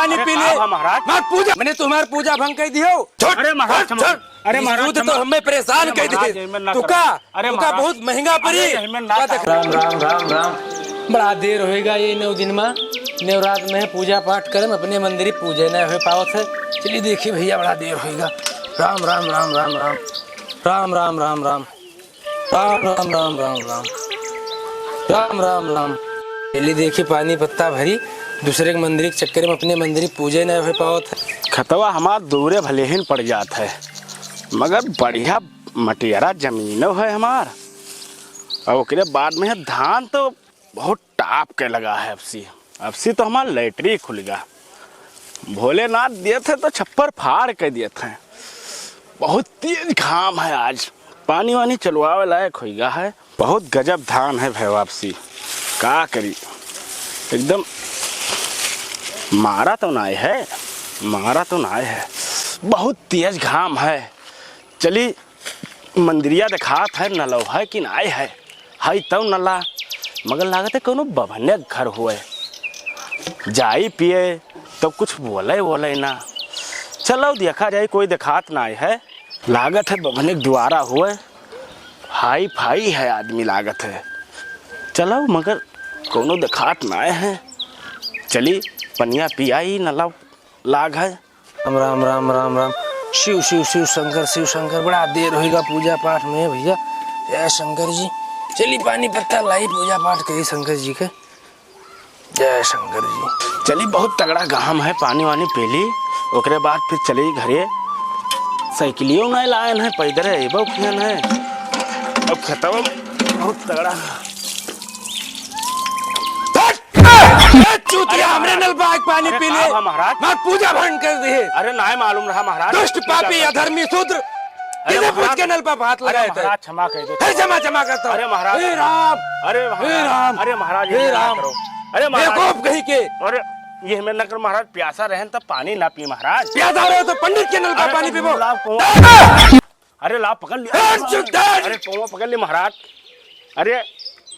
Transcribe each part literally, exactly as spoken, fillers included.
पानी पी ले। का भा महाराज? मत पूजा, मैंने तुम्हार पूजा भंग कर दियो। छोड़, अरे महाराज, छोड़, क्षमा छोड़। कर। अरे महाराज, सूद तो क्षमा। हमें परेशान अरे कर महाराज, दिए। एहमें ना तू करा। का, अरे तू का महाराज। बहुत महंगा परी। अरे एहमें ना करा। राम, राम, राम, राम। बड़ा देर होइगा ये नौ दिन मा, नवरात में पूजा पाठ करे, अपने मंदिर पूजे ना हो पावत है। चलिए देखिए भैया, बड़ा देर होइगा। राम, राम, राम, राम, राम। राम, राम, राम, राम। राम, राम, राम, राम, राम। राम, राम, राम। चली देखी पानी पत्ता भरी, दूसरे के मंदिर के चक्कर में अपने मंदिर पूजे ना हो पावत है। खतवा हमार दूरे भले ही पड़ जात है, मगर बढ़िया मटियरा जमीनो है हमार, और ओकरे बाद में धान तो बहुत टाप के लगा है। अबसी, अबसी तो हमार लैटरी खुल गया। भोलेनाथ दिए थे तो छप्पर फाड़ के दिए थे। बहुत तेज घाम है आज, पानी वानी चलवावे लायक होइगा है। बहुत गजब धान है भैया अबसी, का करी, एकदम मारा तो नाय है, मारा तो नाय है, बहुत तेज घाम है। चली मंदिरिया देखात है, नलौ है कि नाय है, है तौ नला, मगर लागत है कौनो बभने के घर हुए। जाई पिए तो कुछ बोले वोले ना। चलो देखा जाए, कोई देखात नाय है, लागत है बभने के द्वारा हुए, हाई फाई है आदमी लागत है। चलो मगर कौनो देखात नाय है, चली पनिया पियाई नला लाग है। राम, राम, राम, राम, राम। शिव, शिव, शिव शंकर, शिव शंकर। बड़ा देर होइगा पूजा पाठ में भैया। जय शंकर जी। चली पानी पत्ता लाई, पूजा पाठ करी शंकर जी के। जय शंकर जी। चली बहुत तगड़ा गहम है, पानी वानी पी ली, ओकरे बाद फिर चली घरे। साइकिलियो नहीं लायन है, पैदल अइबो कियन है। अब खेतवा बहुत तगड़ा। हट! ए, चूतिया, हमरे नलपा के पानी पी ले। का भा महाराज? मार पूजा भंग कर दिए। अरे, नाय मालूम रहा महाराज। दुष्ट, पापी, अधर्मी, शूद्र, अरे किसे पूछ महाराज, के नलपा पे हाथ अरे लगाए थे? महाराज, क्षमा कर दो। फिर क्षमा, क्षमा करता हूँ। अरे महाराज। हे राम, अरे महाराज, हे राम, अरे महाराज, हे ये ना राम। करो। अरे महाराज। बेवकूफ कहीं के। अरे, ये हमें ना करो महाराज, प्यासा रहन तब पानी ना पी महाराज। प्यासा रहे तो पंडित के नलपा अरे पानी तो पीबो। लाओ, अरे लाओ, पकड़ लिया। ए, चुप कर। अरे पौवा पकड़ ली महाराज। अरे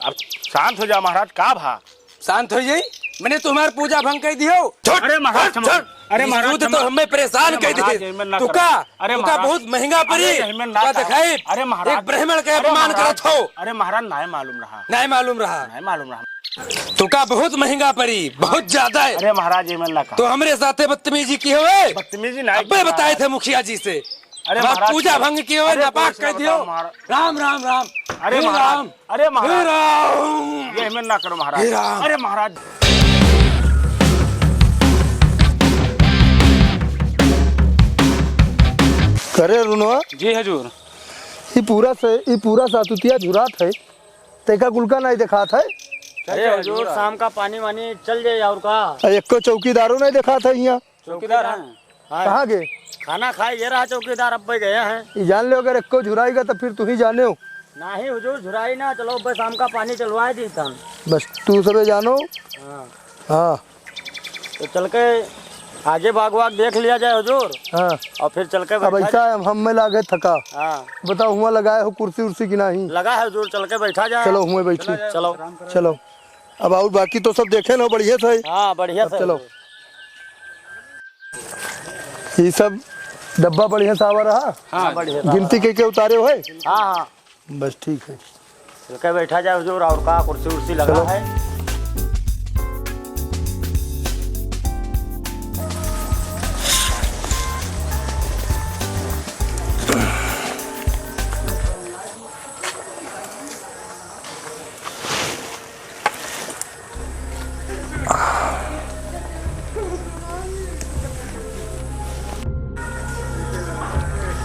अब शांत हो जा महाराज, का भा? शांत हो जाई, मैंने तुम्हार पूजा भंग कर दियो। छोड़, अरे महाराज, छोड़, क्षमा छोड़। कर। अरे महाराज, सूद तो क्षमा हमें परेशान अरे कर महाराज, दिए। एहमें ना तू करा। का, अरे तू का महाराज, बहुत महंगा परी। अरे एहमें ना तू का करा। बहुत महंगा परी। अरे महाराज, एक ब्राह्मण के अरे अपमान महाराज, करत हो। अरे महाराज, नाय मालूम रहा। नाय मालूम रहा। नाय मालूम रहा। तू का बहुत महंगा परी, बहुत ज्यादा है। अरे महाराज, एहमें ना करा। तो हमरे साथे बदतमीजी की होवे? बदतमीजी नाय अबे की बताए महाराज। थे मुखिया जी से। अरे हमार महाराज, पूजा भंग कियो है, अरे नापाक कोई कर दियो। महाराज। राम, राम, राम। अरे हे महाराज, राम, अरे महाराज। हे राम। ये हमें ना करो महाराज। हे राम। अरे महाराज। करे रुनवा? जी हजूर। ई पूरा से, ई पूरा सातुतिया झुरात है, तेका गुलका नहीं देखात है। अरे हजूर, शाम का पानी वानी चल जाए और का? आ, एको चौकीदारो नहीं देखात है यहाँ। चौकीदार हैं? हाँ। कहाँ गए? खाना खाए ये रहा चौकीदार, अब गए हैं। ई जान ले, अगर एको झुराएगा तो फिर तू ही जाने हो। नाही हुजूर, झुराई ना, चलो बस शाम का पानी चलवाए दी तन। बस तू सबे जानो। हाँ। हाँ। तो चल के आगे बाग वाग देख लिया जाए हुजूर। हाँ। और फिर चल के अब बैठा ऐसा जाए। है, हम में लागे थका। हाँ। बताओ, हुआ लगाए हो कुर्सी उर्सी की नहीं? लगा है हुजूर, चल के बैठा जाए। चलो, हुए बैठी। चला जाए। चलो। चलो। अब और बाकी तो सब देखे न, बढ़िया से। हाँ, बढ़िया अब से चलो। हुजूर। ई सब डब्बा बढ़िया सावा रहा? हाँ, बढ़िया। गिनती के, के उतारे हो है? हाँ, हाँ। बस ठीक है। चल के बैठा जाए हुजूर, और का कुर्सी उर्सी लगा चलो। है?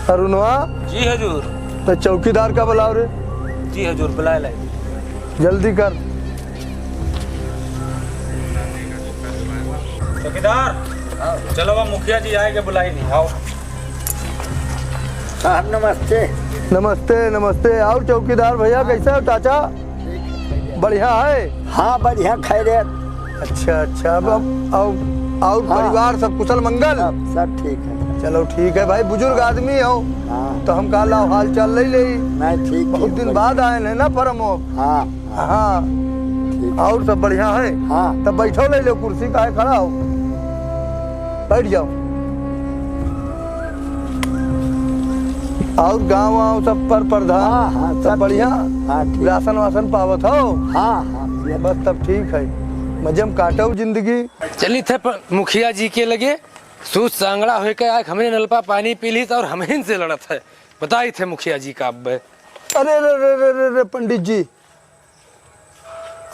अरुणवा। जी हुजूर। तो चौकीदार का बुलाओ रे। जी हुजूर, बुलाए लाई। जल्दी कर। चौकीदार, चलो अब मुखिया जी आए के बुलाई नहीं, आओ। साहब नमस्ते। नमस्ते, नमस्ते। और चौकीदार भैया, कैसे हो चाचा? बढ़िया है? हाँ, बढ़िया, खैरियत। अच्छा, अच्छा। अब, हाँ। अब, और हाँ। परिवार सब कुशल मंगल? सब, सब ठीक है। चलो, ठीक है भाई, बुजुर्ग आदमी हो, हाँ। तो हम कहा लाओ हाल चाल ले ले। नहीं, ठीक है, बहुत दिन बढ़िया। बाद आए हैं ना परम हो। हाँ। हाँ। ठीक। और सब बढ़िया है? हाँ। तब बैठो, ले लो कुर्सी, काहे खड़ा हो? बैठ जाओ। और गाँव वाँव सब पर प्रधान, हाँ, हाँ, सब सब बढ़िया? ठीक। हाँ, ठीक। राशन वासन पावत हो? हाँ, हाँ, ये बस तब ठीक है, मजे में काटो जिंदगी। चली थे प-, मुखिया जी के लगे, सूत सांगड़ा होके आए, हमरे नलपा पानी पी ली और हमहिन से लड़त है। बताई थे मुखिया जी का अब। अरे रे रे रे रे रे, पंडित जी,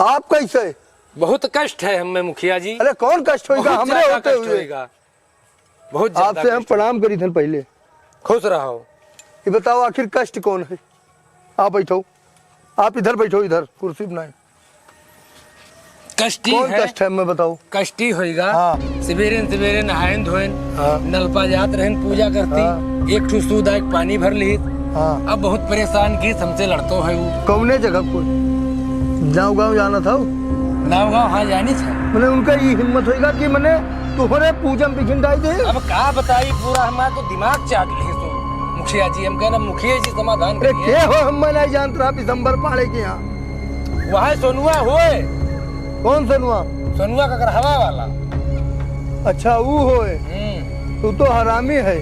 आप कैसे? बहुत कष्ट है हमें मुखिया जी। अरे कौन कष्ट होइगा, बहुत हमरे ज्यादा होते कष्ट हुए। होइगा। बहुत ज्यादा आपसे हम कष्ट। प्रणाम करी थन पहले। खुश रहो। ये बताओ आखिर कष्ट कौन है? आप बैठो, आप इधर बैठो, इधर कुर्सी बनाए। कष्टी कौन है। कष्ट है, मैं बताओ। कष्टी होइगा। हाँ। सवेरे न सवेरे नहायन धोयन, हाँ। नलपा जात रहन पूजा करती, हाँ। एक ठो सूदा एक पानी भर लीत। हाँ। अब बहुत परेशान की हमसे लड़तो है वो। कौने जगह कोई? नाव गाँव जाना था वो? नाव गाँव, हाँ, जानी था। मने उनका ये हिम्मत होइगा कि मने तोहरे पूजा में विघ्न डाल दे। अब का बताई, पूरा हमारा तो दिमाग चाट ले सो। मुखिया जी, हम कहना मुखिया जी समाधान अरे करिए। के हो, हम नहीं जानत रहा विशंबर पाड़े के यहाँ। वह सोनुआ होए। कौन सोनुआ? सोनुआ ककरहवा वाला। अच्छा, ऊ होए। हम्म। तू तो हरामी है।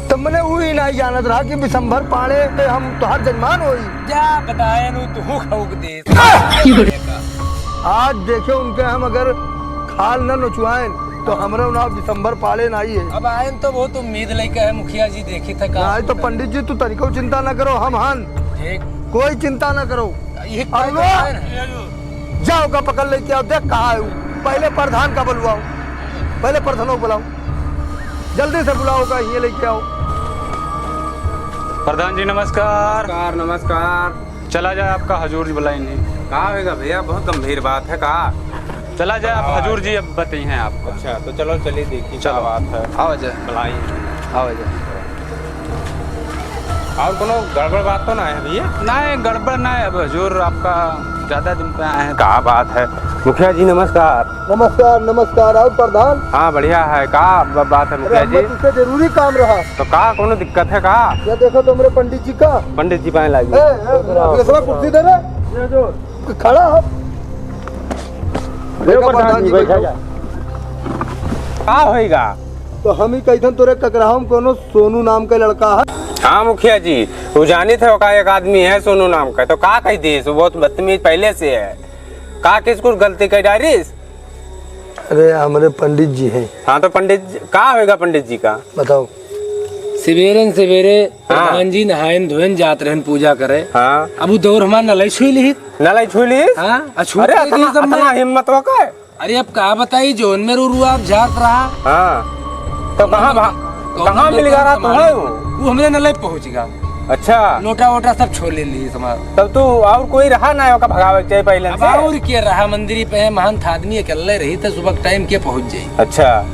तब मने ऊ ही नहीं जानत रहा कि विशंभर पाड़े पे हम तोहार जजमान होई। क्या बताए नु तू खौक दे। आज देखे उनके हम अगर खाल न नचुआएन तो हमरा नाव विशंभर पाड़े नहीं है। अब आयन तो बहुत उम्मीद लेके है मुखिया जी, देखी था का नहीं तो होता है। पंडित जी तू तनिको चिंता न करो, हम हन। ठीक। कोई चिंता न करो। ये अरुणो, क्या है ना? जाओ का पकड़ लेके आओ, देख कहाँ है वो। पहले प्रधान का बुलवाओ, पहले प्रधानों को बुलाओ, जल्दी से बुलाओ का, ये लेके आओ। प्रधान जी नमस्कार। नमस्कार, नमस्कार। चला जाए, आपका हजूर जी बुलाएंगे। का होएगा भैया, बहुत गंभीर बात है का? चला जाए, आप हाँ। हजूर जी अब बताई हैं आपको। अच्छा, तो चलो, चलिए देखिए चलो। क्या बात है। आओ जाए। बुलाइए। आओ जाए। और कोनो गड़बड़ बात तो ना है भैया? नहीं, गड़बड़ ना है। अब हजूर आपका ज्यादा दिन पे आए हैं। का बात है? मुखिया जी नमस्कार। नमस्कार, नमस्कार। और प्रधान? हाँ, बढ़िया है। का ब-, बात है अरे, मुखिया जी? हमको तुझसे जरूरी काम रहा। तो का, कोनो दिक्कत है का? या देखो तो हमरे पंडित जी का। पंडित जी पाए लागी। ए, ए, अखिलेशवा कुर्सी दे रे। खड़ा हो। अरे बैठो प्रधान जी, बैठो। का होइगा? तो हम ही कहिथन तोरे ककराहम कोनो सोनू नाम का लड़का है। हाँ मुखिया जी, वो जानित है ओका एक आदमी है सोनू नाम का, तो का कह दिए, वो बहुत बदतमीज पहले से है। का किसको गलती कह डारिस? अरे हमरे पंडित जी हैं। हाँ तो पंडित जी, का होइगा पंडित जी का? बताओ। सवेरे न सवेरे हाँ। प्रधान जी नहायन धोयन जात रहन पूजा करे। हाँ। अब वो दौर हमार नलई छुई लिहित। नलई छुई लिहित? हाँ, आ छूट अरे गई अतना, सब में। अतना हिम्मत हो का? अरे अब का बताई, जोन में रू रू आप जात रहा। हाँ। तो कहाँ भा-, कौन कहाँ मिल गया रहा तुम्हारे? वो हमरे नलई पहुँच गया। अच्छा। लोटा वोटा सब छोले लिए समाज। तब तो और कोई रहा ना, ओका भगावे के चाहिए पहले अब से। और के रहा, मंदिर पे है, महंत आदमी अकेले रही तो सुबह टाइम के पहुँच जाई। अच्छा।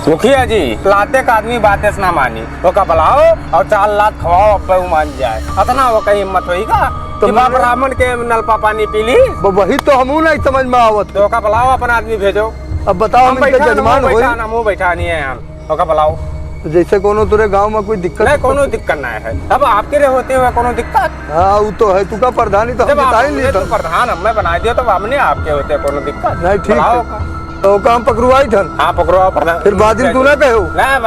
मुखिया जी, लाते का आदमी बातें से ना मानी, ओका बुलाओ और चार लात खवाओ, अब्बे वो मान जाए। अतना ओका हिम्मत होइगा तो कि बाप मैं रावण के नलपा पानी पी ली। ब-, वही तो हमू नहीं समझ में आवत। तो ओका बुलाओ, अपन आदमी भेजो। अब बताओ, हम हम इनके बैठा, जजमान हमू होई। बैठा, हमू बैठा नहीं है हम। ओका बुलाओ। तो जैसे कोनो तोरे गांव में कोई दिक्कत नहीं, हो कोनो तो दिक्कत नहीं है। अब आपके रे होते हुए कोनो दिक्कत? हाँ, वो तो है। तू का प्रधानी तो हम जब आप बताई हमने नहीं तो था। प्रधान हमें बना दिया, तो हमने आपके होते कोनो दिक्कत? नहीं, ठीक बुलाओ है। ओका। तो ओका हम पकड़वाई थन। हाँ, पकड़वाओ प्रधान। फिर बाद में तू ना कहो। नहीं, अब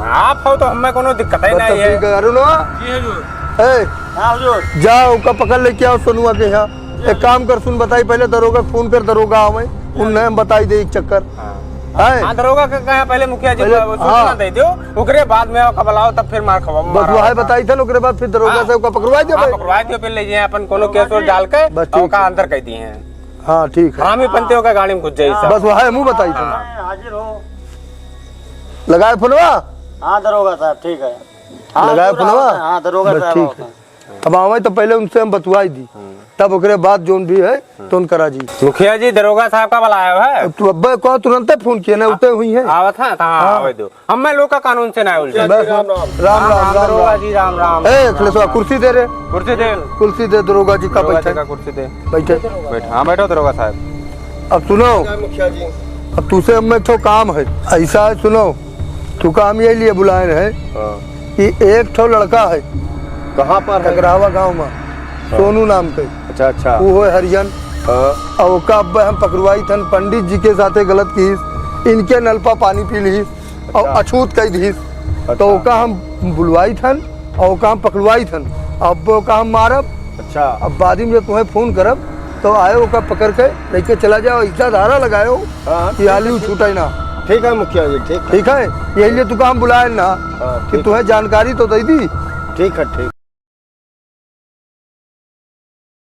आप हो तो हमें कोनो दिक्कत ही बस नहीं तो है। ठीक है। अरुणवा। जी हजूर। ए, हाँ हजूर। जा ओका पकड़ लेके आओ सोनुआ के यहाँ। एक काम कर, सुन, बताई पहले दरोगा फोन कर, दरोगा आवे, उन्हें हम बताई दे एक चक्कर। हाँ। है? हाँ, दरोगा का कहा पहले मुखिया जी पहले, को सूचना हाँ। दे दो, ओकरे बाद में ओका बुलाओ, तब फिर मार खवा, बस मारा वही होगा। बताई था ना, ओकरे बाद फिर दरोगा हाँ। से ओका पकड़वा दिया हाँ, भाई। पकड़वा दियो, फिर ले जाए अपन कोनो केस और डाल के बस और ठीक का है। अंदर कर दिए हैं। हाँ, ठीक है। हरामी पंतियों का गाड़ी में घुस जाए सब। बस वही हमू बताई था। हाँ। हाजिर हो। लगाए फोनवा? हाँ, दरोगा साहब, ठीक है। हाँ, लगाए दरोगा फोनवा? साहब, हाँ, दरोगा बस साहब ठीक आवत है। हैं। अब आवे तो पहले उनसे हम बतवाई दी, हम्म। तब ओकरे बाद जोन भी है, हम्म। तो उनकरा जी। मुखिया जी, दरोगा साहब का बुलाया है? अब तू अब्बे को तुरंते फोन किया ना, आ-, उते हुई है। आवत है, तो हाँ, हाँ। आवे दो। हम मैं लोग का कानून से ना उलझे। बस, राम, राम, राम, राम, राम, राम, दरोगा राम। जी, राम, राम। ए, अखिलेशवा, कुर्सी दे रे। कुर्सी दे। कुर्सी दे, दरोगा जी का दरोगा जी बैठे। का कुर्सी दे। बैठे। बैठ, हाँ, बैठो दरोगा साहब। अब सुनो, मुखिया जी। अब तुसे हम एक ठो काम है, ऐसा है, सुनो, तू काम ये लिए बुलाए रहे हाँ। कि एक ठो लड़का है, कहाँ पर है? ककरावा गांव में, हाँ। सोनू नाम के। अच्छा, अच्छा। वो है हरिजन। हाँ। और ओका अब हम पकड़वाई थन, पंडित जी के साथे गलत किहिस, इनके नलपा पानी पी लिहिस। और अच्छा। अछूत कइ दिहिस। अच्छा। तो ओका हम बुलवाइत हन और ओका हम पकड़वाइत हन। अब ओका हम मारब। अच्छा। अब बाद में जब तुम्हें फोन करब, तो आए ओका पकड़ के लेके चला जाओ, ऐसा धारा लगायो हाँ, कि ठीक है, आलू ठीक। छूटे ना। ठीक है मुखिया जी, ठीक है। ठीक है, यही लिए तुका हम बुलाए ना हाँ, कि ठीक। तुम्हें जानकारी तो दे दी। ठीक है, ठीक।